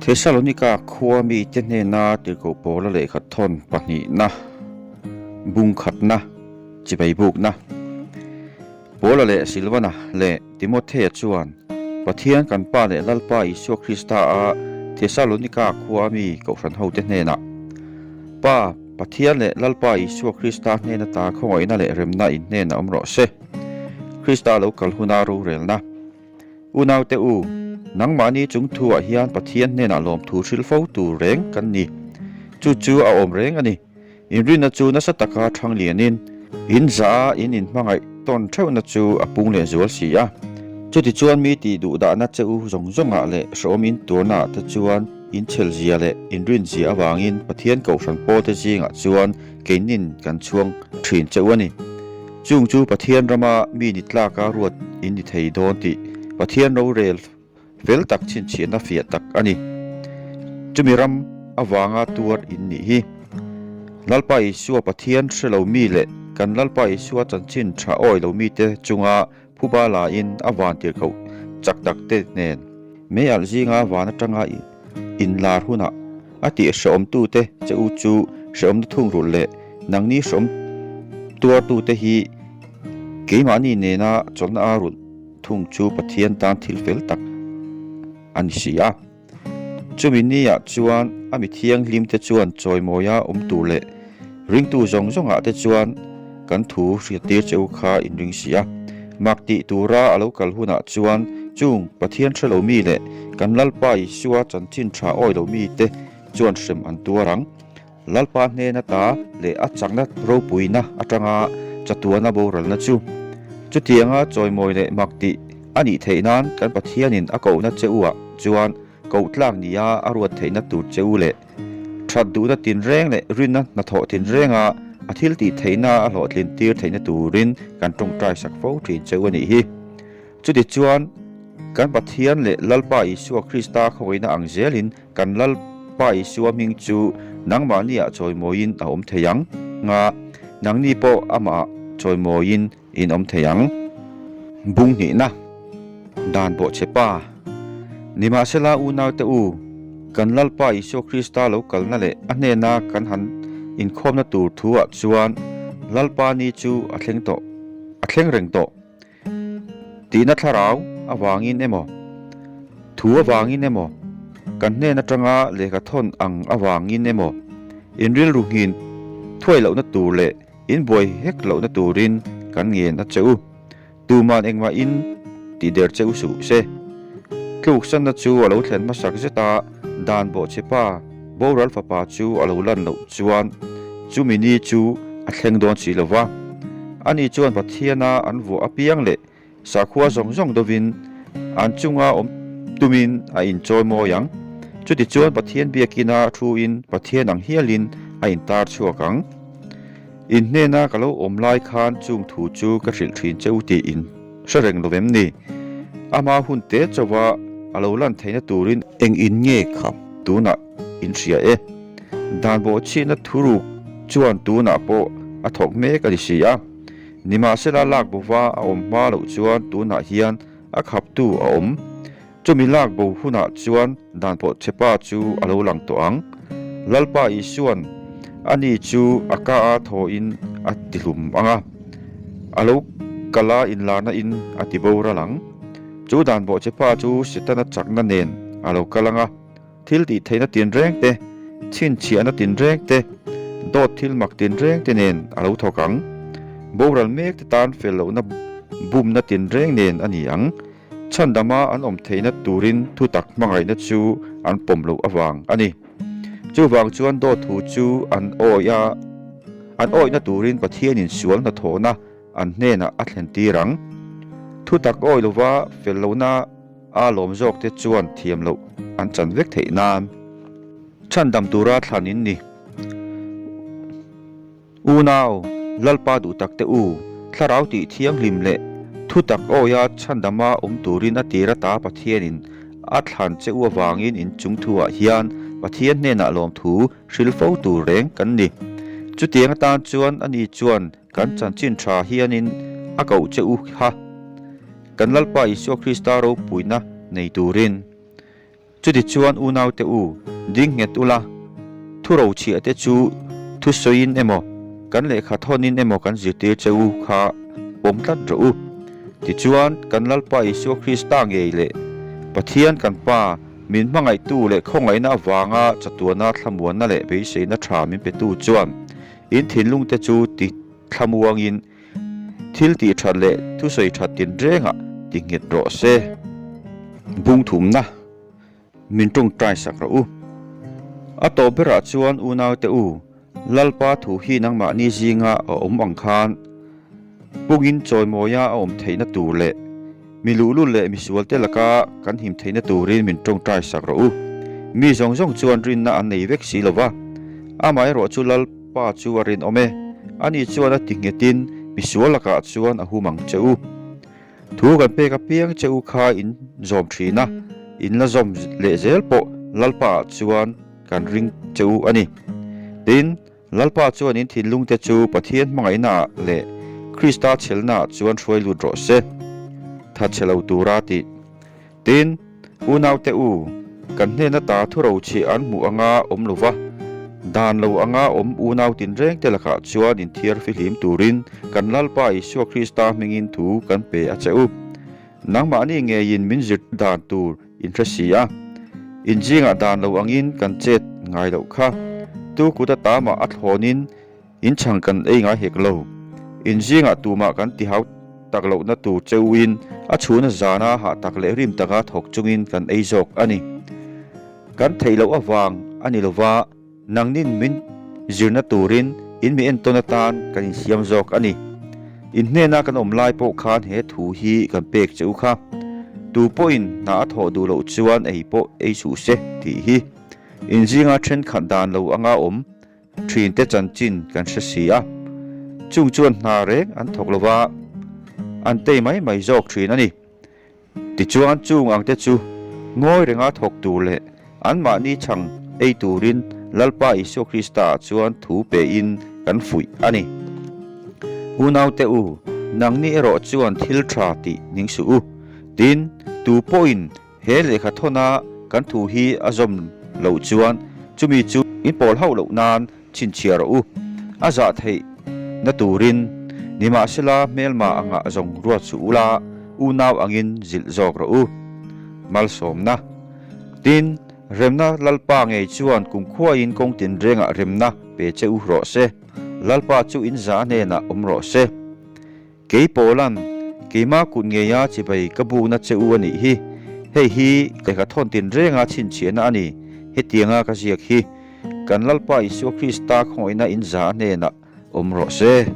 Thesalonika khua mite hnena tirhkoh pawla lehkha thawn pahnihna, bung khatna, chibai bukna. Paula leh Silvana leh Timothea chuan Pathian kan Pa leh Lalpa Isua Krista a Thesalonika khua mi kohhran hote hnenah, Pa, Pathian leh Lalpa Isua Krista hnen ata khawngaihna leh remna in hnenah awm rawh se. Krista lo kal huna rorelna. Unaute u, nangmahni chung thuah hian Pathian hnenah lawmthu hrilh fo tur reng kan ni. Chu chu a awm reng a ni. Inrinna chu nasa taka thang lianin, in zah a in inhmangaih tawn theuhna chu a pung leh zual si a. Chutichuan mi tih duh dahna che u zawng zawngah leh hrehawm in tuarnaah te chuan in chhelzia leh inrinzia avangin Pathian Kohhran pawlte zingah chuan keinin kan chhuang thin che u a ni. Chung chu Pathian rama mi ni tlaka ruat in ni thei dawn tih Pathian rorel fel tak chhinchhiahna fiah tak a ni. Chumi ram avanga tuar in nih hi. Lalpa Isua Pathian hre lo mi leh kan Lalpa Isua chanchin tha awi lo mite chunga phuba lain a van tirhkoh chak tak te nen mei alh zinga van atanga inlar hunah a tih hrehawmtute che u chu hrehawmna thungrulh leh nangni hrehawm tuartute hi keimahni nena chawlhna a rulh thung chu Pathian tan thil fel tak a ni si a. Chumi niah chuan a mi thianghlimte chuan chawimawia awm tur leh ringtu zawng zawngah te chuan kan thu hriattir che u kha in ring si a. Mak tih tura a lo kal hunah chuan chung Pathian hre lo mi leh kan Lalpa Isua chanchin tha awi lo mite chuan hrem an tuar ang. Lalpa hnen ata leh a chakna ropuina atanga chatuana boralna chu chutianga chawimawi leh mak tih a nih theih nan kan Pathianin a kohna che u ah chuan koh tlak nia a ruat theihna tur che u leh that duhna tinreng leh rinna hnathawh tinrenga a thil tih theihna a hlawhtlin tir theihna turin kan tawngtai sak fo thin che u a nih hi. Chutichuan kan Pathian leh Lalpa Isua Krista khawihna ang zelin Kan Lalpa Isua hming chu nangmahniah chawimawiin a awm thei ang nga, nangni pawh amah chawimawiin in awm thei ang. Bung hnihna, Dan bawh che pa. Nimahsela unaute u, kan Lalpa Isua Krista lo kalna leh a hnena kan han inkhawmna tur thuah chuan Lalpa ni chu a thleng tawh, a thleng reng tawh. Tihna thlarau avangin emaw, thu avangin emaw, kan hnen atanga lehkha thawn ang avangin emaw, in rilru nghin thuai lohna tur leh in buai hek lohna turin kan ngen a che u. Tuman engmahin tih der che u suh se. Tluksanna chu a lo thlen hmasak zet a, dan bawhchhepa boral fapa chu a lo lan loh chuan chumi ni chu a thleng dawn si lo va. Ani chuan Pathiana an vuah apiang leh sakhua zawng zawng dovin an chunga awm tumin a inchawi mawi ang. Chutichuan Pathian biakina thuin Pathian ang hialin a intar chhuak ang. In hnena ka lo awm lai khan chung thu chu ka hrilh thin che u tih in hre reng lo vem ni? Ama hun te chauha a lo lan theihna turin eng in nge khap tunah in hria e? Dan bawhchhiatna thuruk chuan tunah pawh a thawk mek a ni si a. Nimahsela lak bova a awm hma loh chuan tunah hian a khaptu a awm. Chumi lak bo hunah chuan dan pawh chepa chu a lo lang tawh ang. Lalpa Isua'n ani chu a ka a thawhin a tihlum ang a, a lo kal a inlarna in a ti boral ang. Chu dan bawh chepa chu Setana chakna nen a lo kal ang a. Thil tih theihna tinreng te, chhinchhiahna tinreng te, dawt thil mak tinreng te nen a lo thawk ang. Boral mek te tan fel lohna bumna tinreng nen a ni ang. Chhandama an awm theihna turin thutak hmangaihna chu an pawm loh avang a ni. Chuvang chuan dawt thu chu an awih a, an awihna turin Pathianin sual hnathawhna an hnenah a thlen tir ang. Thutak awih lova fel lohna A lawm zawk te chuan thiam loh an chan vek theih nan chhandam tura thlan in ni. Unau, Lalpa duh tak te u, thlarau tih thianghlim leh thutak awia chhandama awm turin a tir ata Pathianin a thlan che u avangin in chung thuah hian Pathian hnenah lawmthu hrilh fo tur reng kan ni. Chutiang atan chuan ani chuan Kan chanchin tha hianin a koh che u kha kan Lalpa Isua Krista ropuina nei turin. Chutichuan unaute u, ding nghet ula, thu rochhiah te chu thusawiin emaw, kan lehkha thawnin emaw kan zirtir che u kha pawm tlat rawh u. Tichuan, kan Lalpa Isua Krista ngei leh Pathian kan Pa min hmangaihtu leh khawngaihna avanga chatuana thlamuanna leh beiseina tha min petu chuan in thinlungte chu ti thlamuangin Thil tih that leh thusawi that tinrengah ti nghet rawh se. Bung thumna min tawngtai sak rawh u. A tawp berah chuan unaute u, Lalpa thu hi nangmahni zinga a awm ang khan pungin chawimawia a awm theihna tur leh mi luhlul leh misualte laka kan him theihna turin min tawngtai sak rawh u. Mi zawng zawng chuan rinna an nei vek si lo va, amaherawh chu Lal. Pa chu a rinawm e. Ani chuan a ti nghetin misual lakah chuan a hum ang che u. Thu kan pek apiang che u kha in zawm thin a, in la zawm leh zel pawh Lalpa ah chuan kan ring che u a ni. Tin, Lalpa chuan in thinlungte chu Pathian hmangaihna ah leh Krista chhelna ah chuan hruai lut rawh se. Thatchhe lo tura tih. Tin, unaute u, kan hnen ata thurochhiah an hmuh anga awm lo va, dan lo anga awm unau tinrengte lakah chuan inthiar fihlim turin kan Lalpa Isua Krista hmingin thu kan pe a che u. Nangmahni ngeiin min zir dan tur in hre si a, in zingah dan lo angin kan chet ngai loh kha. Tu kut ata mah a thlawnin In chhang kan ei ngai hek lo. In zingah tumah kan ti hau tak lohna tur cheuhin a chhuna zana hah tak leh rim taka thawk chungin kan ei zawk a ni. Kan theih loh avang a ni lova, nangnin min zirna turin in mi entawn atan kan insiam zawk a ni. In hnena kan awm lai pawh khan he thu hi kan pek che u kha. Tu pawhin hna a thawh duh loh chuan ei pawh ei suh se tih hi. In zinga thenkhat dan lo anga awm Ṭhinte chanchin kan hre si a, chung chuan hna reng an thawk lo va, an tei mai mai zawk ṭhin a ni. Tichuan chung angte chu ngawi renga thawk tur leh anmahni chhang ei turin Lalpa Isua Krista-ah chuan thu pein kan fuih a ni. Unaute u, nangni erawh chuan thil ṭha tih ning suh u. Tin, tu pawhin He lehkha thawna kan thu hi a zawm loh chuan chumi chu in pawl hauh loh nan chhinchhiah rawh u. A zah theih na turin nimahsela hmelma angah zawng ruat suh ula, unau angin zilh zawk rawh u. Malsawmna. Tin, remna Lalpa ngei chuan kumkhuain kawng tinrengah remna pe che u rawh se. Lalpa chu in zah hnenah awm rawh se. Kei Paula'n, keima kut ngeia chibai ka bukna che u a nih hi. Hei hi lehkha thawn tinrenga chhinchhiahna a ni. Hetianga ka ziak hi, kan Lalpa Isua Krista khawngaihna in za a hnenah awm rawh se.